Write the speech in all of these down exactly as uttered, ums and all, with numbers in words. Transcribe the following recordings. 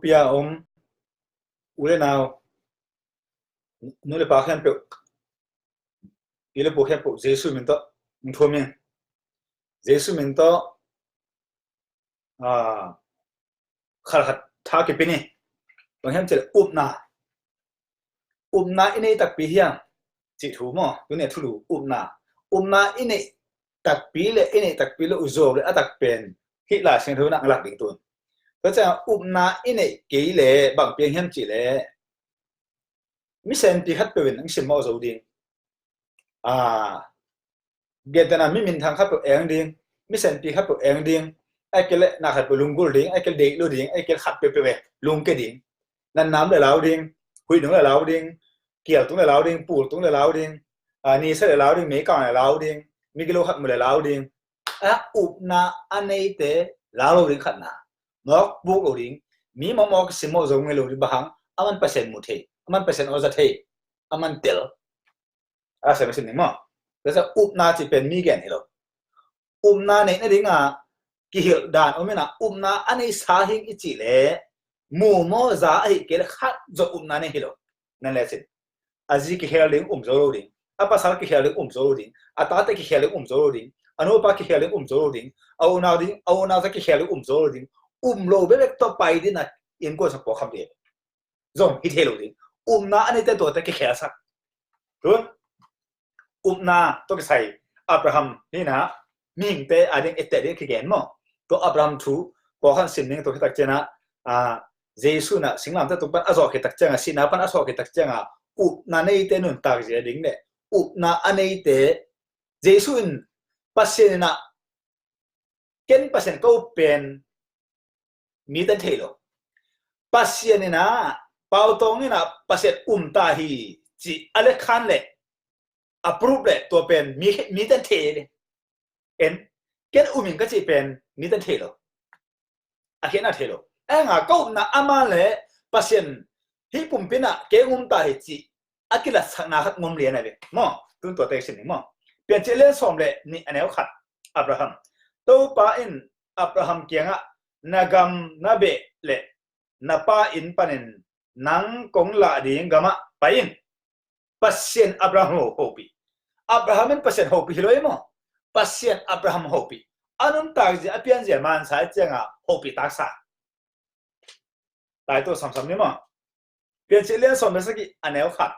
Pia om u le nau, nu le pa khempeuh, i le pu khempeuh Jesu min tawh hong thum ing. Jesu min tawh, ah, khat khat tha kipia ni. Bang hiam cih leh upna, upna i nei takpi hiam cih thu maw? Tuni a thulu upna, upna i nei takpi le i nei takpi le u zuau le a tak pen hih Lai Siangtho in a lak ding tun. Tua ciang upna i nei kei le bang piang hiam cih leh mi senpi khat peuh in hong simmawh zo ding. Ah, gentehna mi minthang khat peuh eng ding, mi senpi khat peuh eng ding, ai kei le na khat peuh lunggulh ding, ai kei le deih lo ding, ai kei le khat peuh peuh e lungke ding. Nannam le lau ding, huih nung le lau ding, kial tung le lau ding, pul tung le lau ding, ah, nisa le lau ding, meikang le lau ding, mi gilo khat mu le lau ding. A upna a neite lau lo ding khatna. Mawk buk lo ding. Mi mawkmawk simmawh zo ngei lo ding bang hang, a man Pasian mu thei, a man Pasian awza thei, a man tel. A sem a sim ding maw? Tua ciang upna cih pen mi gen hi lo. Upna neih nading a kihilh dan om in a, upna a neisa hing i cih leh mu maw za ahih kei leh khat zong upna nei hi lo. Nan le cin. A zi kikhel ding um zo lo ding. A pasal kikhel ding um zo lo ding. A tate kikhel ding um zo lo ding. A nupa kikhel ding um zo lo ding. A unau ding, a unau za kikhel ding um zo lo ding. Um lo bekbek tawh pai ding a innkuan sa pawlkham ding zong hi thei lo ding. Upna a neite tuate kikhelsak. Tun upna tawh kisai Abraham hi na, mihingte a ding etteh ding kigen maw? Tua Abraham thu pawlkhat sim ning. Tua khit tak ciang a, ah, Jesu in a singlamteh tung pan a zawh khit tak ciang a, sihna pan a sawh khit tak ciang a, upna neite nuntak zia ding le upna a neite, Jesu in Pasian in a ken Pasian ka up pen mite in thei lo. Pasian in a, Pau Tawng in a Pasian um ta hi ci a le khan le a proof le tua pen mi, mite in thei le. En, ken um ing ka cih pen mite in thei lo. A khiatna thei lo. A nga ka upna ama le Pasian hih pumpi in a kei um ta hi ci a kilatsakna khat ngom lian a ve maw? Tun tuate sim ning maw? Piancil lian sawm le nih a neu khat. Abraham, Topa in Abraham kiangah, na gam na beh le na pa inn panin nang kong lah ding gamah pai in. Pasian Abraham ho, hopih. Abraham in Pasian hopih hi lo ei maw? Pasian Abraham hopih. A nuntak zia, a pianzia mansa i ciangah hopih taksa. Taito samsam ni maw? Piancil lian sawm le sagih a neu khat.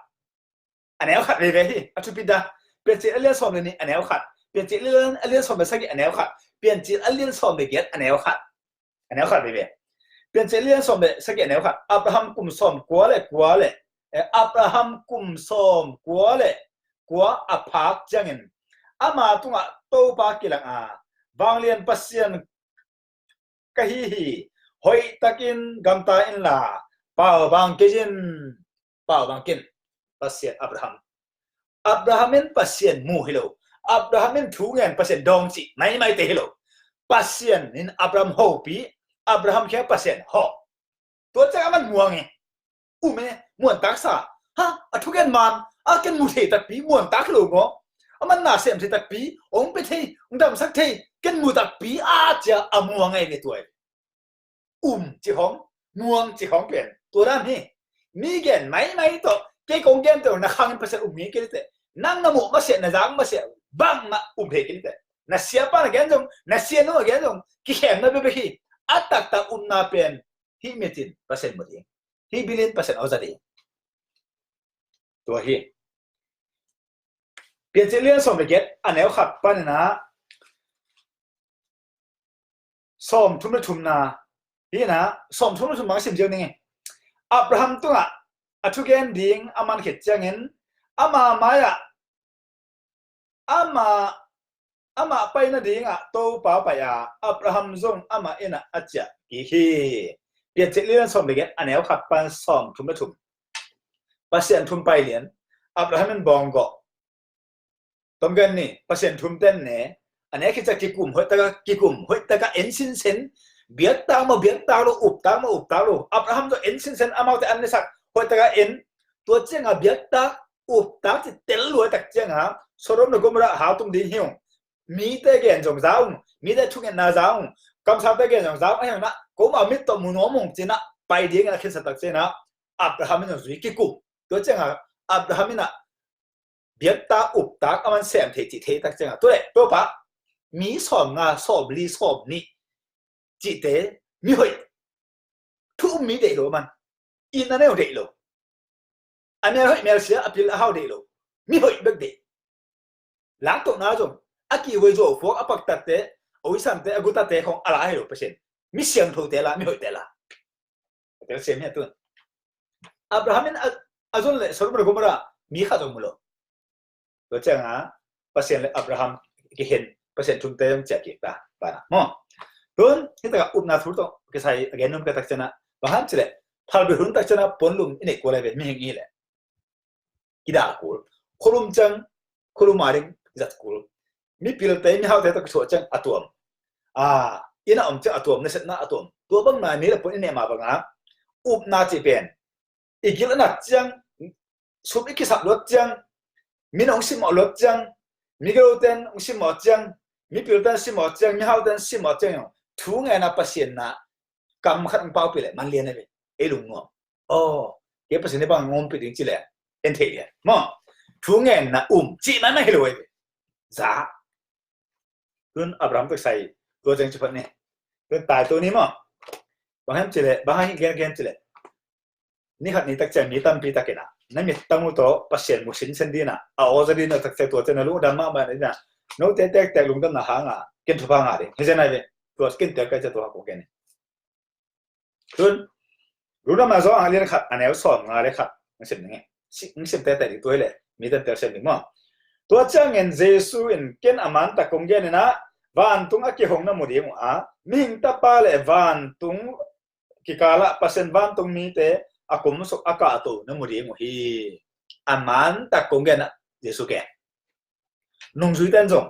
A neu khat veve hi, a thupi da. Piancil a lian sawm le nih a neu khat. Piancil a lian, a lian sawm le sagih a neu khat. Piancil a lian sawm le giat a neu khat. A neu khat veve. Piancil a lian sawm le sagih a neu khat. Abraham kum sawm kua le kua le, eh, Abraham kum sawm kua le kua a phak ciangin ama tungah Topa kilang a, vanglian Pasian ka hi hi, hoihtakin gamta inla, pau bang kei in, pau bang kei in. Pasian Abraham. Abraham in Pasian mu hi lo. Abraham in thu ngen Pasian dawng cih maimaite hi lo. Pasian in Abraham hopih, Abraham kiang Pasian hawh. Tua ciang a man muang e. Um e, muan taksa. Ha, a thugen man, a ken mu thei takpi, muan tak lo ngaw. A man na sem thei takpi, ong pe thei, ong damsak thei, ken mu takpi, a cia a muang e ve tua e. Um ci hong, muang ci hong pen tua dan hi. Mi gen maimai tawh, kei kong gen tawh na khang in Pasian um ngi kei teh. Nang na muh masiah, na zang masiah, bangmah um thei kei teh. Na siapa na gen zong, na sianu na gen zong, kikhemna bekbek hi. A taktak upna pen hih mit in Pasian mu ding, hih bil in Pasian awza ding. Tua hi. Piancil lian sawm le giat a neu khat panin a sawm thum le thumna hi na, sawm thum le thum bang sim ziau ning e. Abraham tungah a thugen ding a man khit ciangin ama mai-ah ama, amah pai nadingah Topa pai a, Abraham zong amah innah a ciah kik hi. Piancil lian sawm le giat a neu khat pan sawm thum le thum. Pasian thum pai lian, Abraham in bawng gawh. Tom gen ni, Pasian thum ten ne, a nek hi ciah kikum hoih taka, kikum hoih taka en sinsen, biaktak maw biaktak lo, uptak maw uptak lo. Abraham zong en sinsen, amaute an nesak hoih taka en. Tua ciangah biaktak uptak ci tel luai tak ciangah Sodom le Gomorrah hau tum ding hi ung. Mite gen zong za ung, mite thungetna za ung, kamsangte gen zong za ung, ahi hangin ah, ko ma mit tawh mu nuam ung cinah, pai dingin a khensa tak ciangin ah Abraham in a zui kikum. Tua ciangah Abraham in ah biaktak uptak a man sem thei cih thei tak ciangah, tua leh Topa, mi sawmnga, sawmli, sawmnih cihte mihoih, thu um mi deih lo a man. Itna neu deih lo. A mel hoih mel sia, a pil a hau deih lo. Mihoih bek deih. Langtohna zong a kihhuai zuau phuak a paktatte, a uisante, a gutate khong a la hi lo Pasian. Mi siangthote la, mihoihte la. A telsiam hi a tun. Abraham in a, a zon leh Sodom le Gomorrah mi khat zong mu lo. Tua ciangah Pasian le Abraham kihen, Pasian thumte zong ciah kik ta, banah maw. Tun, hi takah upna thu tawh kisai a gen num ka tak ciangah, bang hang cileh, phalbi hun tak ciangah puanlum i neih kul lai ve, mihing i leh kidal kul. Khualum ciang, khualum a ding zat kul. Mipilte, mihaute tawh kithuah ciang a tuam. A, inn a om ciang a tuam, nasepna a tuam. Tua bang na ni le puan i neih mah bangah upna cih pen i gil a nat ciang, sum i kisap luat ciang, min hong simmawh luat ciang, migiloten hong simmawh ciang, mipilten simmawh ciang, mihauten simmawh ciang, thu ngen a Pasian na kam khat hong paupih leh man lian a ve. Ei lungnuam. Aw, kei Pasian i bang hong ompih ding ci leh en thei lian maw. Thu ngen na um cih na na hi lo a ve. Za. Tun Abraham tak sai, tua ciang ci phat ni. Tun tai tua ni maw. Bang hiam cileh, bang hiam gen gen cileh. Ni khat ni tak ciang mi tampi tak in ah, na mittang uh tawh Pasian mu sinsen ding in ah, a aw za ding in ah tak ciang tua ciang na lungdam mahmah ding in ah, note tektek lungdamna hangah ken thupha ngah ding. Hi zen ai ve. Tua ken tel kai ciang tua kong gen ni. Tun, Lungdamna Johan a lian khat, a neu sawmnga le khat hong sim ning e. Hong sim tete ding tua hi leh, mi ten tel sem ding maw. Tua ciangin Jesu in, ken a man tak kong gen in ah, vantung a kihong na mu ding uh a, mihing Tapa le vantung kikalah Pasian vantung mite a kumsuk a kahto na mu ding uh hi. A man tak kong gen ah, Jesu gen. Nungzuite in zong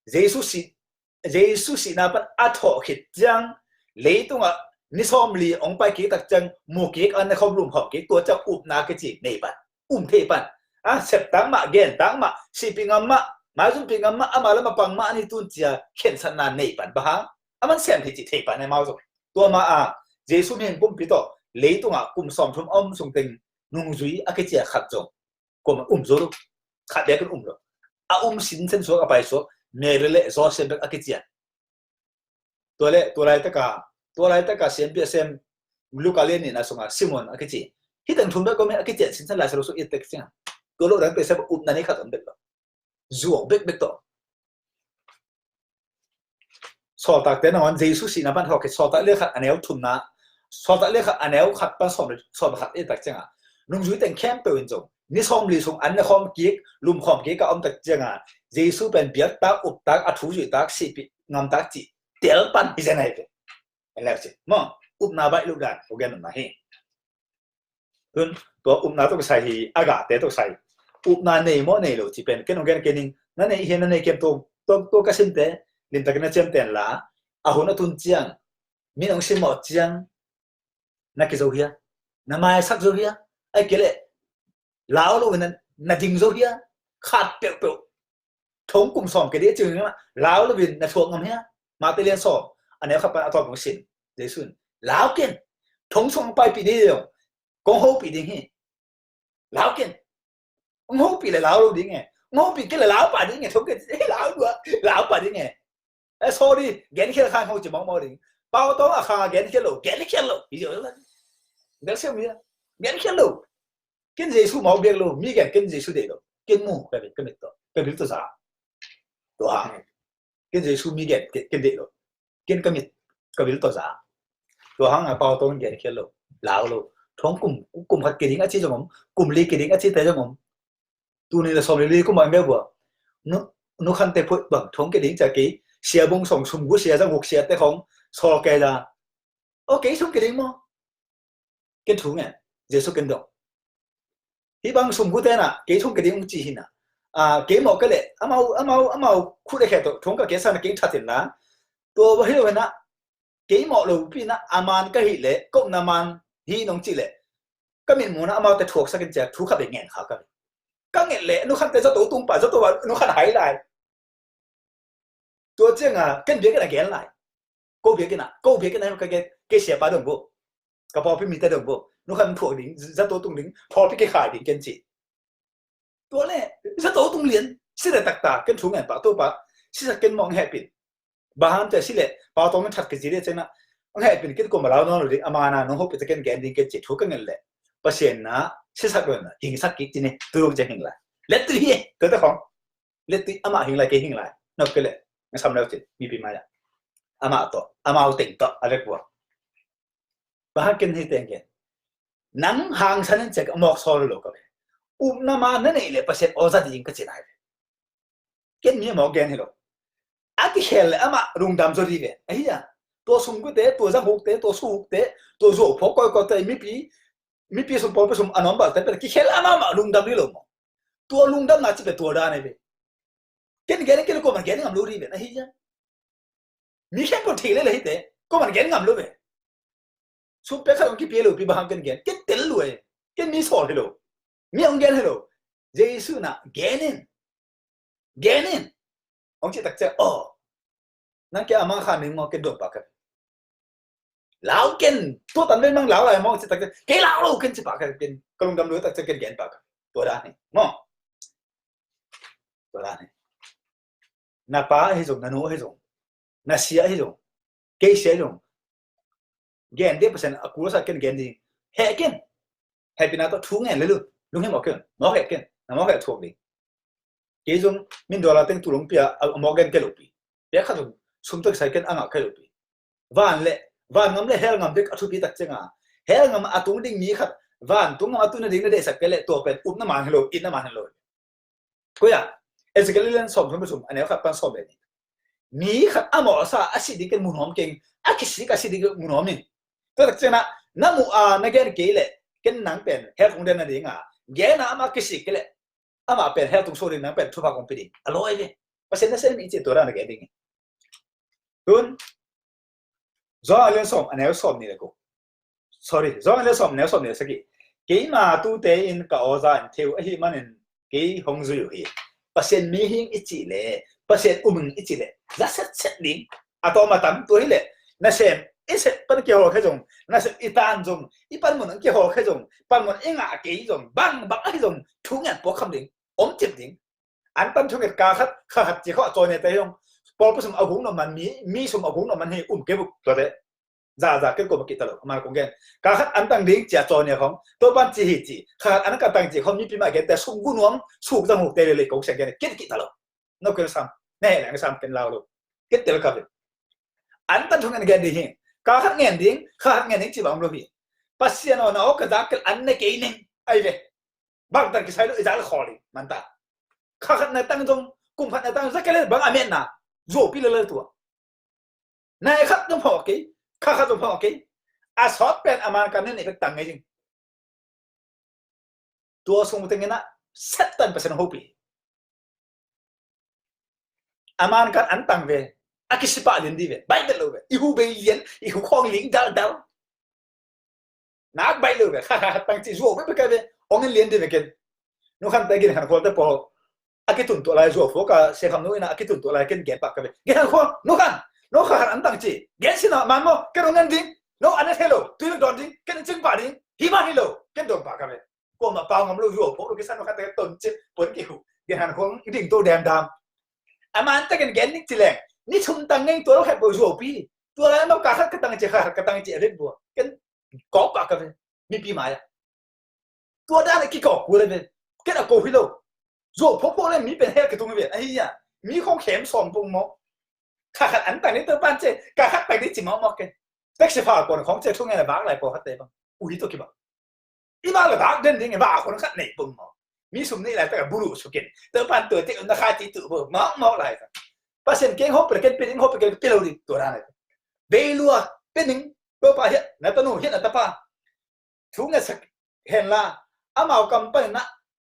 Jesu si, Jesu sihna pan a thawh khit ciang, leitungah ni sawmli hong pai kik tak ciang, mu kik, an ne khawm, lum khawm kik, tua ciang upna kici nei pan, um thei pan. A, septak mah, gentak mah, sihpih ngam mah, maizumpi ngam mah, ama lam a pang mah, a ni tun cia khensatna nei pan. Bang hang? A man sem thei cih thei pan, amau zong. Tua mah a, Jesu mihing pumpi tawh leitungah kum sawmthum a om sung teng nungzui a kician khat zong kuamah um zo lo. Khat bek in um lo. A um sinsen suak, a pai suak Mary le Joseph bek a kician. Tua le, tua laitaka, tua laitaka siampi a sem Luka lian nihna sunga Simon a kici. Hih teng thum bek om hi, a kician sinsen Lai Siangtho sung i tek ciangin. Tua lo dang teh sem upna nei khat om bek lo. Zuau bekbek tawh. Sawltakte nangawn Jesu sihna pan thawh khit, Sawltak lian khat a neu thumna, Sawltak lian khat a neu khat pan sawm, sawm khat i tak ciangin, nungzui teng khempeuh in zong ni sawmli sung an ne khawm kik, lum khawm kik a om tak ciangin, Jesu pen biaktak, uptak, a thu zuihtak, sihpih ngamtak cih tel pan hi zen ahi ve. En leu cin maw, upna baih loh dan ko gen nopna hi. Tun, tua upna tawh kisai hi, a gahte tawh kisai. Upna nei maw nei lo cih pen ken hong gen kei ning. Na nei hi, na nei kem, tua, tua, tua ka simte limtakin na ciamteh inla, a hun a tun ciang, min hong simmawh ciang, na kizo hia? Na maisak zo hia? Ahih kei leh lau loin na, na ding zo hia? Khat peuhpeuh. Thong kum sawm kei ding a ci, lau loin na thuak ngam hia? Matthai lian sawm a neu khat pan a tawp kong sin. Jesu in, lau ken. Thong sung paipih ding, kong hopih ding hi. Lau ken. Kong hopih le lau lo ding e. Kong hopih kei le lau pah ding e. Thong ken, eh, lau dua, lau pah ding e. Eh, sorry, genkhial kha, hong ci mawkmawk ding. Pau Tawng a kha genkhial lo, genkhial lo. Hi zo lo. Genkhial lo. Ken Jesu mawk bek lo, mi gen ken Jesu deih lo. Ken mu, ka mit, ka mit tawh, ka bil tawh za. Tua hang. Ken Jesu mi gen, ken, ken deih lo. Ken ka mit, ka bil tawh za. Tua hang a Pau Tawng genkhial lo, lau lo. Thong kum, kum khat kei ding a ci zong om, kum li kei ding a cite zong om. Tuni le sawm le li kum a mel bua. Nu, nu Khan Te Phoih bang thong kei ding ci a, kei sia bung sawm, sum gu sia, za guk sia te khong sawl kei za. O, kei thong kei ding maw? Ken thu ngen, Jesu ken dong. Hih bang sum gu te na, kei thong kei ding ci hi na. A, kei mawh kei leh, amau, amau, amau khut a khe tawh, thong ka kei sa na kei that in la. Tua hi lo hi na, kei mawh lo pi na, a man ka hih leh, kop na man hi nong cih leh, ka mitmuhna amaute thuaksak in ci a, thu khat bek ngen kha ka ve. Ka nget leh, nu Khan Te zato tung pa, zato a, nu Khan hai lai. Tua ciangin, ken biakinn a gen lai. Ko biakinn a, ko biakinn a, ka gen, kei siapa dong gu. Ka pawlpi mite dong bo. Nu khat thuak ding, zato tung ding, pawlpi kikhai ding ken ci. Tua le, zato tung lian, si le taktak, ken thu ngen pah, Topa, sisak ken mawng hehpin. Bang hang cia si le, pau tawng in that kici le cena, ang hehpin ken kuama lau nawn lo ding, a mana nong hopih ta ken gen ding ken ci thu ka ngen le. Pasian na, sisak lo na, hingsak kik ci ni, tu dong cia hing lai. Let tu hi, tu ta khong. Let tu amah hing lai, kei hing lai. Nop ke le, nga sam leu ci, mipi mai la. Amah to, amau teng to, a le kua. Bang hang ken hi teng ken. Nang hangsan in cek a mawk sawl lo ka ve. Upna ma na neih le Pasian aw za ding ka ci nai ve. Ken mi a mawk gen hi lo. A kikhel le amah lungdam zaw dih ve. Ahi a. Tua sungkute, tua zanghukte, tua suhukte, tua zuauphawk kawikaw te, mipi, mipi sum pawlpi sum a nawm balte, pen kikhel amah amah lungdam dih lo maw. Tua lungdamna ci pen tua dan ahi ve. Ken gen, ken kuaman gen ngam lo dih ve. Ahi a. Mi khempeuh thei le le hite, kuaman gen ngam lo ve. Sum pek khat hong kipia lo pi bang hang ken gen, ken tel lo e, ken mi sawl hi lo, mi hong gen hi lo. Jesu na gen in, gen in. Hong ci tak ciang, aw, nang kei a mang khan ning maw, ken dong pak ka. Lau ken, tua tan ven mang lau lai maw, ci tak ciang, kei lau lo ken ci pak ka, ken ka lungdam lo tak ciang ken gen pak ka. Tua dan hi, maw. Tua dan hi. Na pa ahi zong, na nu ahi zong, na sia ahi zong, kei sia ahi zong, gen ding Pasian a kul a sa ken gen ding. Heh ken. Hehpihna tawh thu ngen le lu. Lunghem mawk ken. Mawk heh ken. Na mawk heh thuak ding. Kei zong min dollar teng tu lungpi a, a mawk gen ke lopi. Pek khat zong sum tawh kisai ken a ngah ke lopi. Van le, van ngam le hell ngam bek a thupi tak ciang a, hell ngam a tung ding mi khat, van tung ngam a tun nading na deihsak kei le tua pen upna man hi lo, itna man hi lo. Koi a, Ezekiel lian sawm thum le thum, a neu khat pan sawm le nih. Mi khat a mawhsa a si ding ken mu nuam keng, a kisik a si ding ken mu nuam in. Tua tak ciang a, na mu a na gen kei le, ken nang pen hell kong den nading a, gen a amah kisik kei le, amah pen hell tung suak ding, nang pen thupha kong pia ding. A lawi ve. Pasian nasem i ci tua dan a gen ding. Tun, Johan a lian sawm, a neu sawm nih le guk. Sorry, Johan a lian sawm, a neu sawm nih le sagih. Keima tute in ka aw za in thei uh ahih manin kei hong zui uh hi. Pasian mihing i cih le, Pasian um ing i cih le, za setset ding. A tawm a tam tua hi le, nasem i sep pan kihawl khe zong, nasem i tan zong, i panmun ang kihawl khe zong, panmun i ngah kei zong, bang bang ahi zong, thu ngen puak kham ding, om cip ding. An tan thunget ka khat, kha khat ci khawh a caw ne te hi hong. Pawlpi sum a guk nuam man mi, mi sum a guk nuam man hi um kei buk tua te. Za za ken kuama kihta lo, a man kong gen. Ka khat an tang ding ci a caw ne khong. Tua pan ci hi ci. Kha khat an ka tang ci khong mipi mah gen te sum gu nuam, suk zang huk te le le kong siang gen. Ken kihta lo. No ken sam. Ne leng sam ken lau lo. Ken tel ka ve. An tan thunget gen ding hi. Ka khat ngen ding, kha khat ngen ding ci bang om lo hi. Pasian aw na aw ka zak kel an ne kei ning. Ai ve. Bang tan kisai lo i zak le khawl ding. Man ta. Kha khat na tang zong, kum khat na tang zong, za kei le bang a metna. Zuaupi le le tua. Nai khat zong phawk kei, kha khat zong phawk kei. A sawt pen a man kan ne ne pek tang ngai ding. Tua sung teng in a, Satan Pasian hopih. A man kan an tang ve, a kisipah lian dih ve, baih bet lo ve, i hu bei lian, i hu khawng ling daldal. Nak baih lo ve, kha kha tang ci zuau bek bek ve, ong in lian dih ve ken. Nu khan te gin khan khual te pawl, a kitun tuah lai zuau fo ka se kham nu in a kitun tuah lai ken gen pak ka ve. Gin khan khual, nu khan, nu kha khan an tang ci, gen sin a man maw, ken ong ngen ding, no an a thei lo, tui lo dawn ding, ken cing pah ding, hi man hi lo, ken dawn pak ka ve. Kuamah pau ngam lo, zuau phawk lo, kisan lo khat te ton ci, pon kihu. Gen han khuang i ding to dem dam. A man te ken gen ning ci leng. Ni thum tang ngeng tua lo khat bo zuaupi. Tua lai amau ka khat ka tang ci, kha khat ka tang ci a vet bua. Ken kawk pah ka ve. Mipi mai a. Tua dan a kikawk kul a ve. Ken a ko hi lo. Zuau phawk phawk le mi pen hel kitung a ve. Ahi a. Mi khong khem sawm pung maw. Kha khat an tang ni tua pan ci, ka khat tang ni ci mawk mawk ken. Taxi fa kon khong ci thu ngen a vak lai pawlkhat te bang. Ui to kibang. I vak le vak den ding, i vak a khon khat nei pung maw. Mi sum nei lai tak a bulu sukin. Tua pan tua te na khai ti tu bo, mawk mawk lai ta. Pasian keng hop pe ken pe ding, hop pe ken pe lo ding, tua dan. Bei lua, pe ning, tua pa hiat, na tanu hiat, na tapa. Thu ngetsak hen la, amau kam pan na,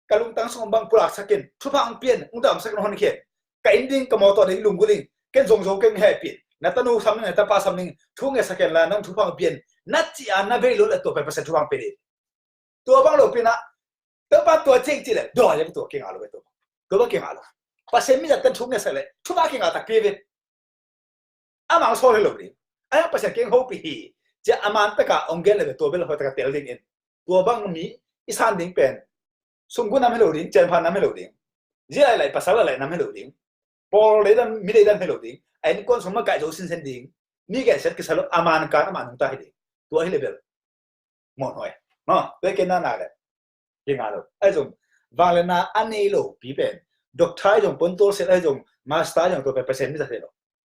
ka lungtang sung bang pulak sakin, thupha ang pian, ung dam sakin hon khian. Ka inn ding, ka mawtaw ding, lunggulh ding, ken zong zo ken hehpih. Na tanu sam ning, na tapa sam ning, thu ngetsak hen la, nang thupha ang pian. Na ci a, na bei lo le tua pen Pasian thupha ang pe ding. Tua bang lo pina, tua pa tua cing ci le, dua le tua kinga lo tua. Tua bang kinga lo. Pasian mi zat kan thu ngetsak le, thupha kinga tak pi ve. Amang sawl hi lo ding. Ai Pasian keng hopih hi. Cia a man taka ong gen le ve tua bel hoi taka tel ding in. Tua bang mi i san ding pen sunggu nam hi lo ding, cianpha nam hi lo ding. Zia lai lai pasal lai lai nam hi lo ding. Pawl deidan, mi deidan hi lo ding. A innkuan sung makaih zo sinsen ding. Mi gensiat kisa lo, a man kan a man nungta hi ding. Tua hi le bel. Mawhnuai. No, tua hi kei na na le. Kei nga lo. Ai zong, vangliatna a nei lo pi pen. Doctor ai zong, pontual set ai zong, master ai zong, tua pen Pasian mi zat hi lo.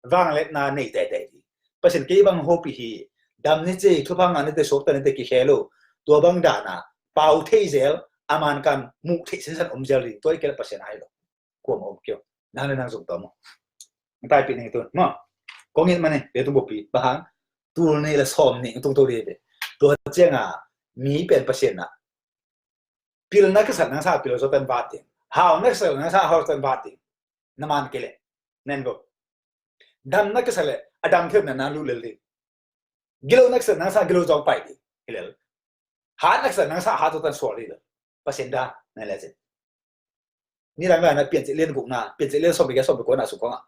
Vangliatna nei teitei ding. Pasian kei bang hopih hi. Dam ni ci, thupha ngah ni te, suakta ni te kikhel lo. Tua bang dana, pau thei zel, a man kan, muh thei sinsan om zel ding. Tua hi kei le Pasian ai lo. Kuama om kio. Nang le nang zong tawm maw. Nang taipih ning tun maw. Kong it mani, leitung bupi. Bang hang, tul nih le sawm nih tung to dih ve. Tua cianga mi pen Pasian na. Pilna kisa nang sa pil zawtan vat ding. Hauna kisa nang sa hau zawtan vat ding. Na man kei le. Nen go. Damna kisa le, a dam theu na na lu lel ding. Gilo na kisa nang sa gilo zong pai ding. Hilel. Hat na kisa nang sa hat zawtan sual ding. Pasian da, na le cin. Ni lang lai na pian ci lian guk na, pian ci lian sawm bik, sawm bik kuana sung kong a.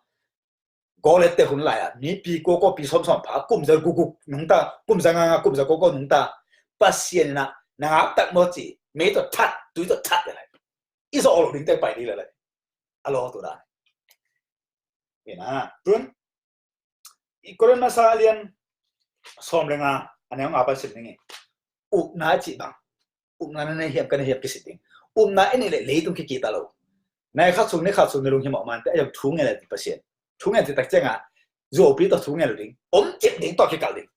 Golet te hun lai a, mi pi koko pi sawm sawm pha, kum za guk guk nungta, kum za nga nga, kum za koko nungta. Pasian na, na ngap tak maw ci, mei tawh that, tui tawh that le lai. I zawh lo ding te pai ding le lai. A lo tu dan. Ina, tun. I Korin masa a lian sawm le nga, a neu nga pan sim ding i. Upna a cih bang. Upna na nei hiam, ka nei hiam kisit ding. Upna i neih leh leitung kikita lo. Nai khat sung, ni khat sung, ni lunghimawh mante, a yam thu ngen le ti Pasian. Thu ngen ti tak cianga, zuaupi tawh thu ngen lo ding. Om cip ding tawh kikal ding.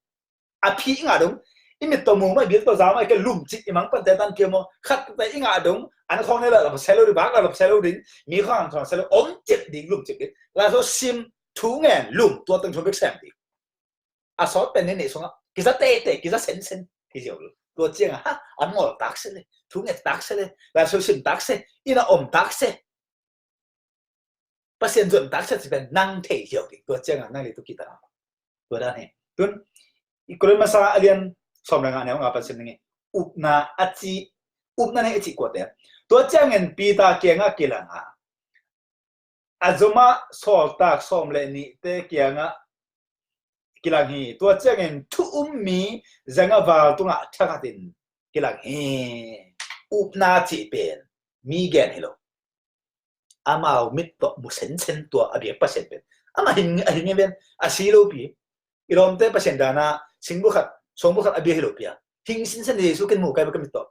A phi i ngah dong, i mit tawh mu mah, i bil tawh za mah, i ke lumcip i mang pante tan kio maw. Khat te i ngah dong, an khawng ne la la pasal lo ding, bak la la pasal lo ding, mi khawng an khawng pasal lo, om cip ding, lumcip ding. La so sim, thu ngen, lum, tua teng thu bek sem ding. A sawt pen ni neih sungah, kiza teitei, kiza sensen, kiziau lo. Tua ciangah, ha, an ngawl tak se le, thu nget tak se le, la so sim tak se, ina om tak se. Pasian zuan tak se ci pen nang thei hiau ding. Tua ciangah nang le tu kita. Tua dan hi. Tun, i Korin masa a lian sawm le nga neu nga pan sim ding hi. Upna a ci, upna nei a ci kuate. Tua ciangin Peter kiangah kilang a. A zomah sawltak sawm le nihte kiangah kilang hi. Tua ciangin thu um mi zanga val tungah thakhatin kilang hi. Upna cih pen mi gen hi lo. Amau mit tawh mu sensen tua a biak Pasian pen. Amah hing, a hing ven, a si lo pi. I lawmte Pasian dana, singbul khat, sawmbul khat a bia hi lo pi a. Hing sinsen Jesu ken mu kai bak ka mit tawh.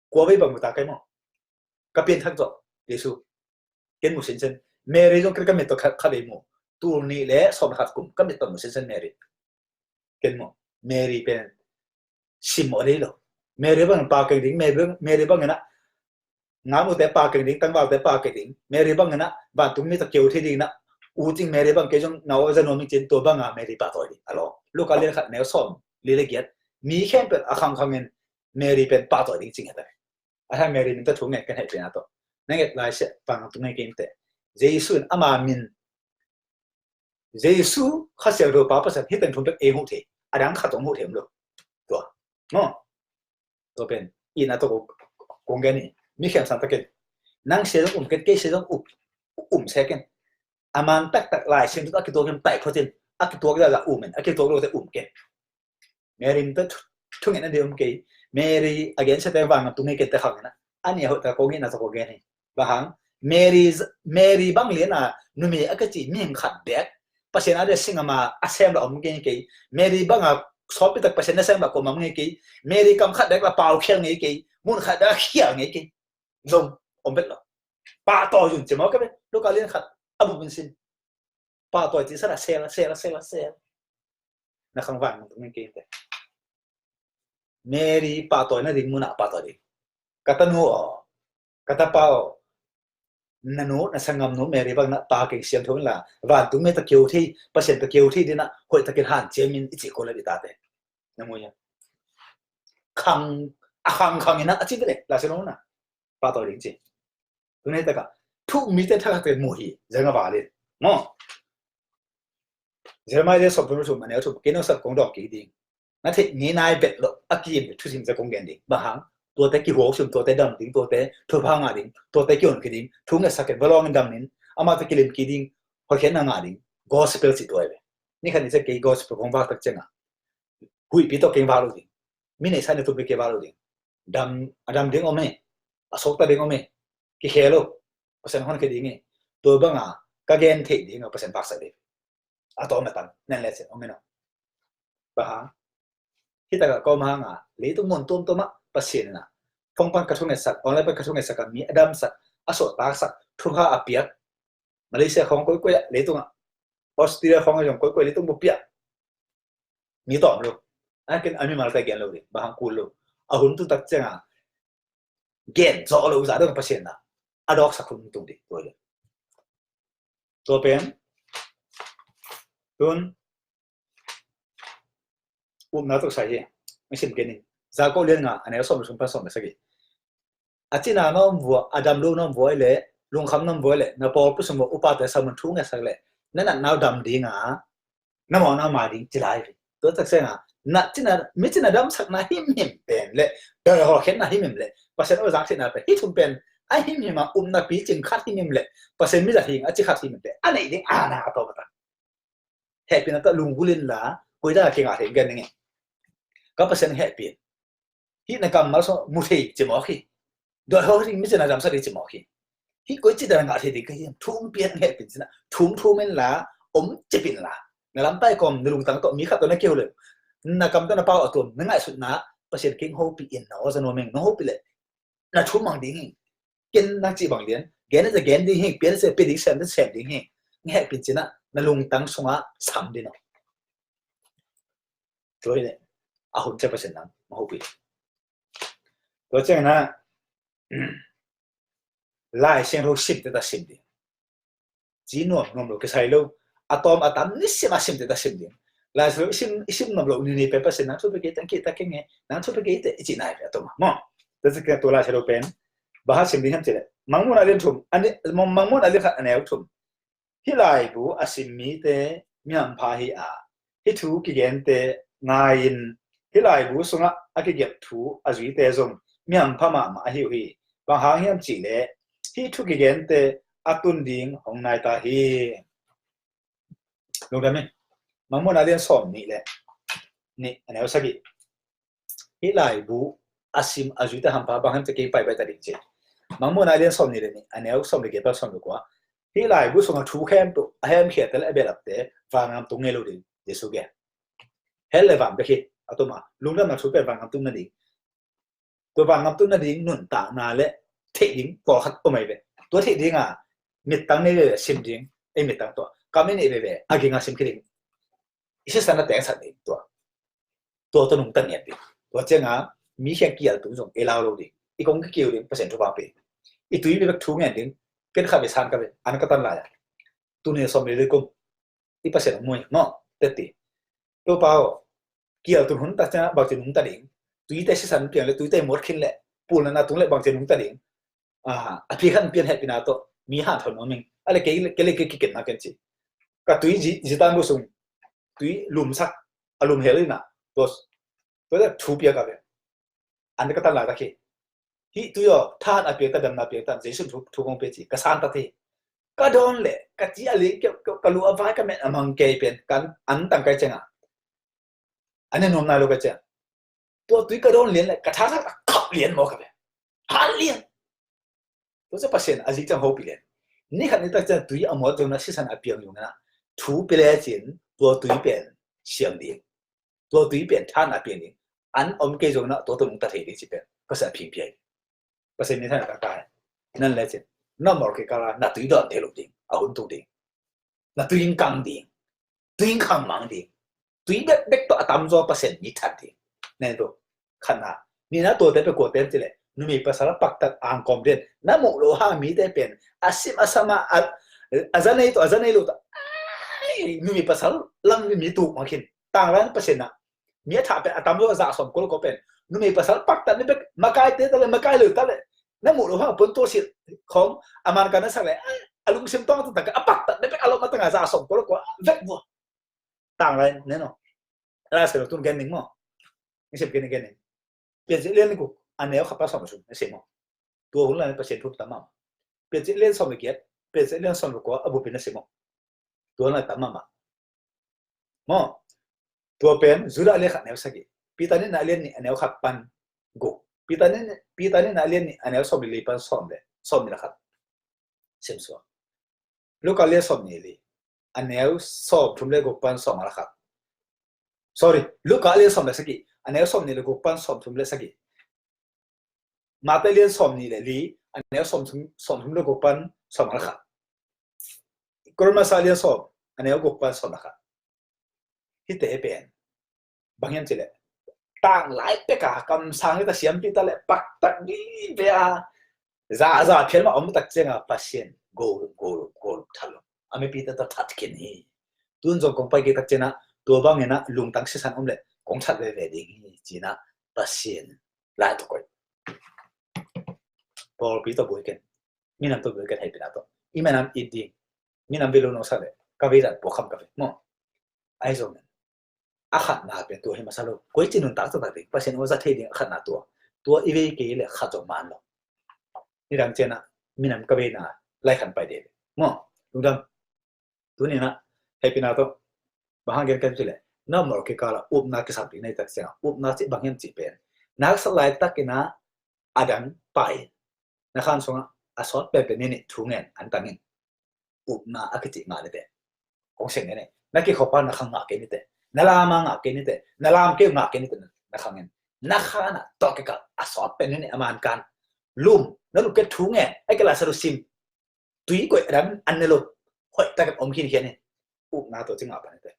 Kua vei bang mu ta kai maw. Ka pianthak tawh, Jesu. Ken mu sinsen. Mary zong ken ka mit tawh kha, kha vei mu. Tul nih le sawm khat kum, ka mit tawh mu sinsen Mary. Ken mu. Mary pen. Sim aw dei lo. Mary bang pa keng ding, Mary bang, Mary bang ina. Ngamute pa keng ding, tangvalte pa keng ding. Mary bang ina, vantung mi ta keu thei ding ina. U cing Mary bang kei zong na aw za nuam ing cin tua banga Mary pa tawi ding. A lo. Luka lian khat neu sawm, li le giat. Mi khempeuh a khangkhangin Mary pen pa tawi ding cing heta. A hang Mary min ta thu ngen kan hei pen a to. Na nget lai sia pang tu ngen ken te. Jesu in ama min. Jesu Kha Siangtho pa pasan hi teng thum pek ei huh thei. A dang khat ong huh thei om lo. Tua. No. Tua pen. Ina to kong gen ni. Mi khem san ta ken. Nang sia zong um ken, kei sia zong um. Um sia ken. A man taktak lai sim tu a kituak kem tai khotin. A kituak la la um en. A kituak lo te um ken. Mary in ta thu, thu ngen a dei om kei. Mary a gen sa te vang tu ngen kei te khang na. A nia hoih ta kong ngen na ta kong gen hi. Bang hang, Mary, Mary bang lian a numei a ka ci mihing khat bek. Pasian a dei sing ama a sem la om kei kei. Mary bang a sawpi tak Pasian na sem la kong om kei kei. Mary kam khat bek la pau khial ngei kei. Mun khat bek khial ngei kei. Zong om bet lo. Pa to yun ci maw ka bet. Luka lian khat a bu min sin. Pahtawi cih sala sel, sel, sel, sel. Na khang vang tung kei te. Mary pahtawi na ding munah pahtawi ding. Ka tanu aw, ka tapa aw, na nu, na sanggam nu Mary bang na pa keng siam thong la, vantung me ta keu thei, Pasian ta keu thei dina, hoih takin han ciamin i cih ko la i tate. Na mu ya. Khang, a khang khang ina a cih le, la se no na. Pahtawi ding cih. Tuni taka thu mite thakhat te mu hi, zanga valin. Maw. Jeremiah le sawm thum thum, a neu thum, kei nong sap kong dawk kik ding. Na theih ngei nai bet lo, a kim thu sim za kong gen ding. Bang hang, tuate kihuak sim, tuate dam ding, tuate thupha ngah ding, tuate kion kik ding, thu ngetsak ken, valawng in dam in, amate kilim kik ding, hoikhiatna ngah ding, gospel cih tua hi ve. Ni khat ni sia kei gospel kong vak tak cianga. Huihpi tawh kei vak lo ding. Mi neihsa ni tum kei vak lo ding. Dam, a dam ding om e. A sawkta ding om e. Kikhel lo. Pasian hon kei ding e. Tua banga ka gen theih ding a Pasian paksak ding. A tawm a tan nen le cin om e no. Bang hang. Hi taka ka om hanga leitung mun tuamtuam ah Pasian in a phone pan ka thungetsak, online pan ka thungetsak a mi a damsak, a sawt taksak, thupha a piak. Malaysia khawng koikoi ah leitung ah, Australia khawng ah zong koikoi leitung bup piak. Mi tawm lo. A ken a mimalte gen lo ding, bang hang kul lo. A hun tu tak cianga gen zawh lo zah dong Pasian na a dawksak hun tung ding tua ding. Tua pen tun upna tuk sai hi. Mixim kenin Jakob lian nga a neu sawm le sung pan sawm le sagih. A cina na om vua, a dam lo na om vua i le, lungkham na om vua i le, na pawlpi sung vua upate samun thu ngetsak le, na natnau dam dinga na mawhna mai ding ci lai ve. Tua tak senga na cina, mi cina damsakna himhim pen le, doi hawlkhenna himhim le, Pasian awzak cina pen hi thum pen a himhim a upna picing khat himhim le, Pasian mi zat hing a ci khat himhim le a neih ding a na a tawpata. Hehpihna tawh lunggulh inla, koidan a kingah thei gen ning e. Ka Pasian hehpih in. Hih na kammal sung mu thei cimawk hi. Doi hawlkhen ding, mi cina damsak ding cimawk hi. Hih koi ci dan a ngah thei ding ka hiam? Thum pian hehpih in cina. Thum thum inla, om cip inla. Na lampai kawm, na lungtang tawh mi khat tawh na keu le, na kam tawh na pau a tuam, na ngaihsutna Pasian keng hopih in na aw za nuam ing, na hopih le na thu mang ding hi. Ken nang cih bang lian, gen a gen ding hi, pian a pia ding, sem a sem ding hi. Nga hehpih in cina, na lungtang sunga sam ding aw. Tua hi le a hun cia Pasian nang ma hopih. Tua ciangina Lai Siangtho sim teta sim ding. Ci nuam nuam lo kisai lo. A tawm a tam nisim a sim teta sim ding. Lai Siangtho i sim, i sim nuam lo ni ni pen Pasian nang thu pe kei teng kei ta keng e, nang thu pe kei te i ci nai pe a tawm a maw. Tua ciangina tua Lai Siangtho pen bang hang sim ding hiam cih le, Mangmuhna lian thum, a ni, Mang, Mangmuhna lian khat a neu thum. Hih laibu a sim mite mi hampha hi a, hih thu kigente ngai-in, hih laibu sungah a kigelh thu a zuite zong mi hampha mahmah ahi uh hi. Bang hang hiam cih leh hih thu kigente a tun ding hong nai ta hi. Lungdam hi. Mangmuhna lian sawm nih le nih a neu sagih. Hih laibu a sim a zuite hampha bang hiam cih kei paipai ta ding ci. Mangmuhna lian sawm nih le nih a neu sawm le giat pan sawm le kua. Hih laibu sungah thu khempeuh a hemkhiate le a behlapte vangam tung ngei lo ding Jesu gen. Hell le van bek hi a tuma, lungdamna thu pen vangam tung nading. Tua vangam tung nading nuntakna le theih ding pawlkhat om ahi ve. Tua theih dinga mittang nei veve sim ding, ei mittang tua kam i neih veve a ginga sim khia ding. I sisan a tengsak ding tua. Tua tua nungta ngiat ding. Tua cianga mi khiang kial tung zong ei lau lo ding. I kong kikiu ding Pasian thupha pe. I tui mi bek thu ngen ding. Ken khat ve san ka ve, an ka tan lai a. Tuni sawm le li kum i Pasian a muai maw teti. Topa aw, kial tun hun tak ciangah bangci nungta ding. Tuite sisan piang le, tuite muat khin le, pulna na tung le bangci nungta ding. A, a phi khan pian hehpihna tawh mi hanthawn nuam ing. A le kei le, kei le kei kiketna ken ci. Ka tui zi, zitan bu sung tui lumsak a lum hel ina. Tua, tua thu pia ka ve. An ka tan lai tak hi. Hih tui aw, than a piak ta, damna piak ta, Jesu thu, thu kong pia ci, ka san ta te. Ka dawn le, ka ci a ling, ka, ka, ka lu a vai, ka men a mang kei pen, kan an tang kai cianga. An ne nuam nai lo ka ciang. Tua tui ka dawn lian le, ka tha tha ka khap lian maw ka pen. Han lian. Tua cia Pasian a zik ciang hopih lian. Ni khat ni tak ciang tui a muat zongna sisan a piang zongna. Thu pia le cin, tua tui pen siang ding. Tua tui pen than a piang ding. An om kei zongna tua tua nungta thei ding ci pen Pasian a phing piai. Pasian mi than a ka kai. Nan le cin. Na mawr kei kala na tui dawn thei lo ding. A hun tung ding. Na tui in kang ding. Tui in kang mang ding. Tui bekbek tawh a tamzaw Pasian mi that ding. Nen tua. Khatna. Nihna tuate pe kuate ci le. Numei pasal paktat angkawm den. Na muh lo hang mite pen. A sim a sama a, a za nei tawh, a za nei lo tawh. Ai, numei pasal lam mi tuk mangkhin. Tanglan Pasian ah mi a thah pen a tam lo a zah sawm kol ko pen numei pasal paktat ni bek, makaite ta le, makai lo ta le, na muh lo hang pon to sit khong a man ka na sak le, a lungsim tawng tak a paktat ni bek a lo matang a zah sawm kol ko vek vua. Tang lai ne no. Lai se lo tun gen ning mo. Ni sep gen gen ning. Piancil lian ni ku a neu khat pa sawm sum ne se mo. Tua hun lai Pasian thu tam mama. Piancil lian sawm le giat, Piancil lian sawm le kua a bupin a sim aw. Tua lai tam mama. Maw. Tua pen Judah a lian khat a neu sagih, Peter nihna a lian nih a neu khat pan guk, Peter nih, Peter nihna a lian nih a neu sawm le li pan sawm le, sawm le khat. Sim suak. Luka a lian sawm nih le li a neu sawm thum le guk pan sawm le khat. Sorry, Luka a lian sawm le sagih a neu sawm nih le guk pan sawm thum le sagih. Mate a lian sawm nih le li a neu sawm thum, sawm thum le guk pan sawm le khat. Korin masa a lian sawm a neu guk pan sawm le khat. Hihte pen bang hiam cih leh, tanglai pek a kamsang hita siampi ta leh paktak vive a, za za phial mah om tak ciang a Pasian golum golum golum thalum a mipite tawh that khin hi. Tun zong kong pai kik tak ciang a tua bangin a lungtang sisan om leh kong that veve ding hi ci-in a Pasian lai tawh koih. Pawlpi tawh buai ken, minam tawh buai ken, hehpihna tawh i minam it ding, minam vei lo nong sa leh ka vei dan puak kham ka ve maw. Ahi zongin a khatna pen tua hi masa lo. Koici nuntak taktak ding, Pasian aw za thei ding a khatna tua. Tua i vei kei leh khat zong man lo. Nidang ciang a minam ka veina lai khan pai ding maw. Lungdam. Tuni-in a hehpihna tawh bang hang gen ka hiam cih leh, na mawh kikal a upna kisam ding na hih tak ciang a, upna cih bang hiam cih pen, na haksa laitakin a a dang pai, na khan sungah a sawt penpen ni nih thu ngen an tangin, upna a kici ngah ni teh. Kong siang ngen e, na kikhop a na khan ngah kei ni teh, na lam a ngah kei ni teh, na lam kei uh ngah kei ni teh, na khan ngen. Na khan a tawh kikal a sawt pen ni nih a man kan lum, na lum kei thu ngen, a kei la sa lu sim. Tui koih a dang an ne lo, hoih takin om khinkhian hi. Upna tua ci ngah pan ni teh.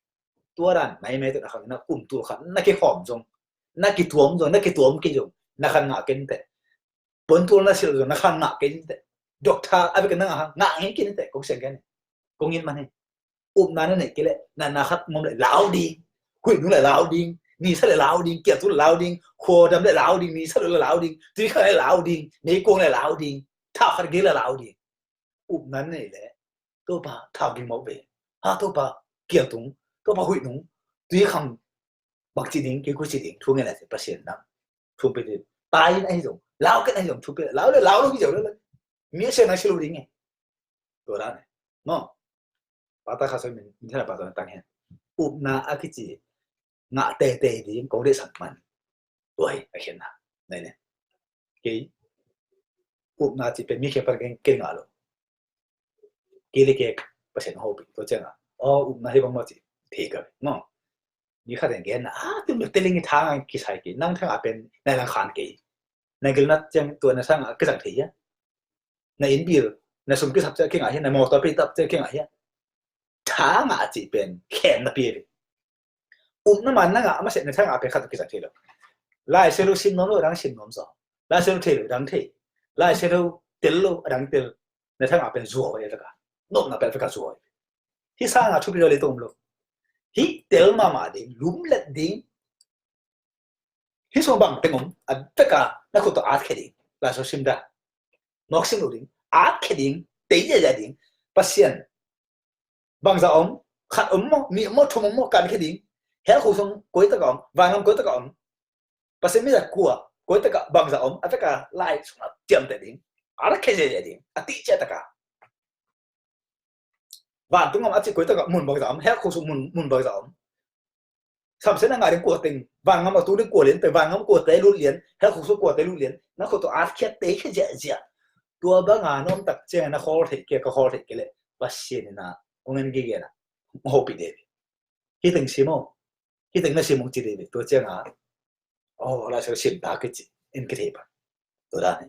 Tua dan maimai teh na khan na kum tul khat na kikhawm zong, na kituam zong, na kituam kei zong, na khan ngah kei ni teh. Puantul na silh zong na khan ngah kei ni teh. Doctor a bek na ngah, ngah ngei kei ni teh, kong siang kei ni. Kong it man hi. Upna na neih kei leh, na, na khat ngom leh lau ding. Huih nung leh lau ding. Nisa leh lau ding. Kiatu leh lau ding. Khuadam leh lau ding. Nisa leh lau ding. Tui khat leh lau ding. Meikuang leh lau ding. Thau khat gei leh lau ding. Upna na neih leh, Topa, thau ging mawk ve. Ha, Topa, kiatu nung. Topa, huih nung. Tui kham bang ci ding, kei kua ci ding, thu ngen lai ci Pasian nang. Thu pe ding. Tai in ahi zong, lau ken ahi zong, thu pe, lau le, lau lo ki zong le. Mi a sian nang si lo ding e. Tua dan e. No. Pata kha soi min, min thana pa tua tang hen. Upna a kici ngah teitei ding, kong deihsak man. Tua hi, a khenna. Nai ne. Kei. Upna ci pe mi khen pan ken, ken ngah lo. Kei le kei Pasian hopih, tua ciang a, aw, upna hi bang maw ci thei ka ve maw. Mi khat in gen na, a, tu mi teling i thang a kisai kei, nang thang a pen na lang khan kei. Na gil nat ciang tua na sang a kisang thei hia? Na inn bil, na sum kisap ciang kingah hia? Na mawtaw pi tap ciang kingah hia? Thang a cih pen khen na pi ve. Upna man na ngah a masiah na thang a pen khat kisap thei lo. Lai Siangtho sim nuam lo, a dang sim nuam zaw. Lai Siangtho thei lo, a dang thei. Lai Siangtho tel lo, a dang tel. Na thang a pen zuau e taka. Nopna pen veka zuau e. Hih sang a thupi lo leitung om lo. Hih tel mahmah ding, lumlet ding. Hih sung bang teng om, a veka na khut tawh at khia ding. Lai Siangtho sim dah. Mawk sim lo ding. At khia ding. Tei ziahziah ding. Pasian bangza om, khat om maw, nih om maw, thum om maw, kan khia ding. Hell khuk sung koi taka om, vangam koi taka om. Pasian mi za kua, koi taka bangza om, a veka lai sung a ciamteh ding. A ra khia ziahziah ding, a tih ciah taka. Vantung om a ci koi taka mun bangza om, hell khuk sung mun, mun bangza om. Samsiah na ngah ding kua teng, vangam a tu ding kua lian teng, vangam kua tei lut lian, hell khuk sung kua tei lut lian, na khut tawh at khia tei khia ziahziah. Tua banga na om tak ciang na khawl theih kei, ka khawl theih kei leh, Pasian in a, hong en gige na, hong hopih ding. Hih teng sim aw, hih teng na sim hong ci ding. Tua ciang a, aw, Lai Siangtho sim ta kici, en kithei pan. Tua dan hi.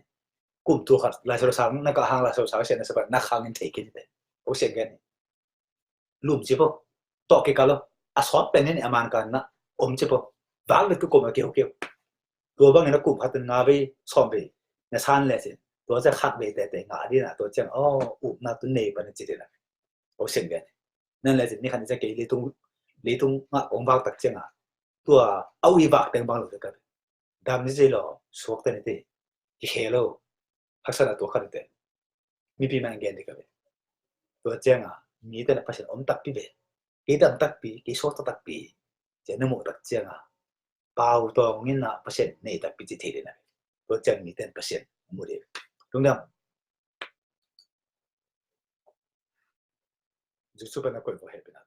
Kum tul khat, Lai Siangtho sang, na kah hang Lai Siangtho sang, sian na sa pan, na khang in thei kei ni teh. Hong siang gen hi. Lum ci po. Tawh kikal lo. A sawt pen ni nih a man kan na om ci po. Vak le tu kom a keu keu. Tua bangin a kum khat in nga vei, sawm vei na san le cin. Tua ciang khat vei tete ngah ding na, tua ciang, aw, upna tu nei pan ci ding na. Hong siang gen hi. Nan le cin ni khat ni ciang kei leitung, leitung ngah kong vak tak ciang a, tua a ui vak teng bang lo te ka. Dam ni ci lo, suak te ni te. Kikhe lo. Haksatna tua khat ni te. Mipi man gen ding ka ve. Tua ciang a, mite na Pasian om takpi ve. Kei dam takpi, kei suak takpi. Ciang na muh tak ciang a, pau tawng in a Pasian nei takpi ci thei ding na ve. Tua ciang mite na Pasian mu ding. Lungdam. Jesuh pen a koih vua hehpihna.